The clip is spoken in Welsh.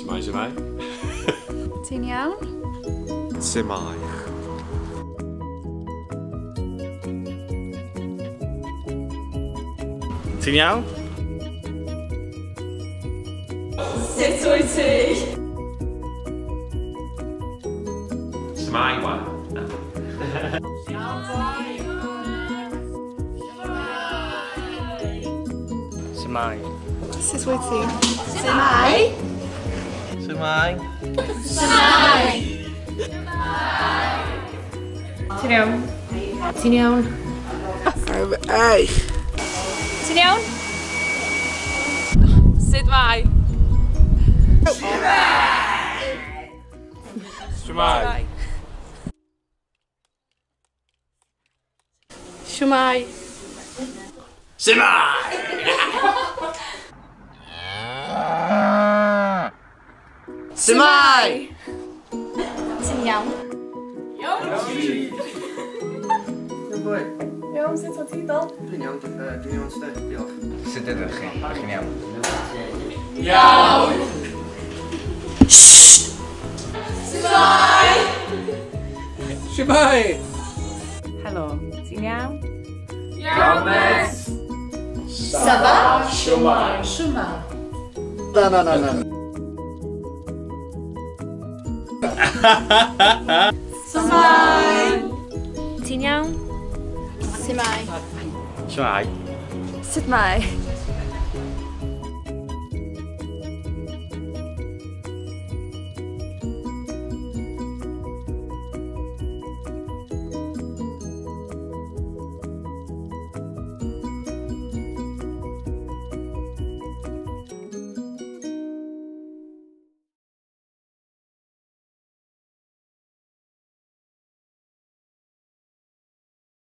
Shwmae, shwmae. Ti'n iawn? Shwmae. Ti'n iawn? Sut wyt ti? Shwmae, wan. Shwmae. Sut wyt ti? Shwmae. Shwmae. Shwmae. Ti'n iawn? Ti'n iawn? Ei! Ti'n iawn? Sut mae? Shwmae! Shwmae! Shwmae! Shwmae! Ti'n iawn? Iawn! Iawn, sut wyt ti, Dol? Dwi'n iawn, dwi'n iawn, Steph, diolch. Sut ydych chi? Ydych chi'n iawn? Iawn! Shwmae! Shwmae! Helo, ti'n iawn? Iawn, miss! Ça va? Shwmae! Shwmae. Na, na, na, na. Shwmae! Ti'n iawn? Shwmae. Shwmae. Sut mae?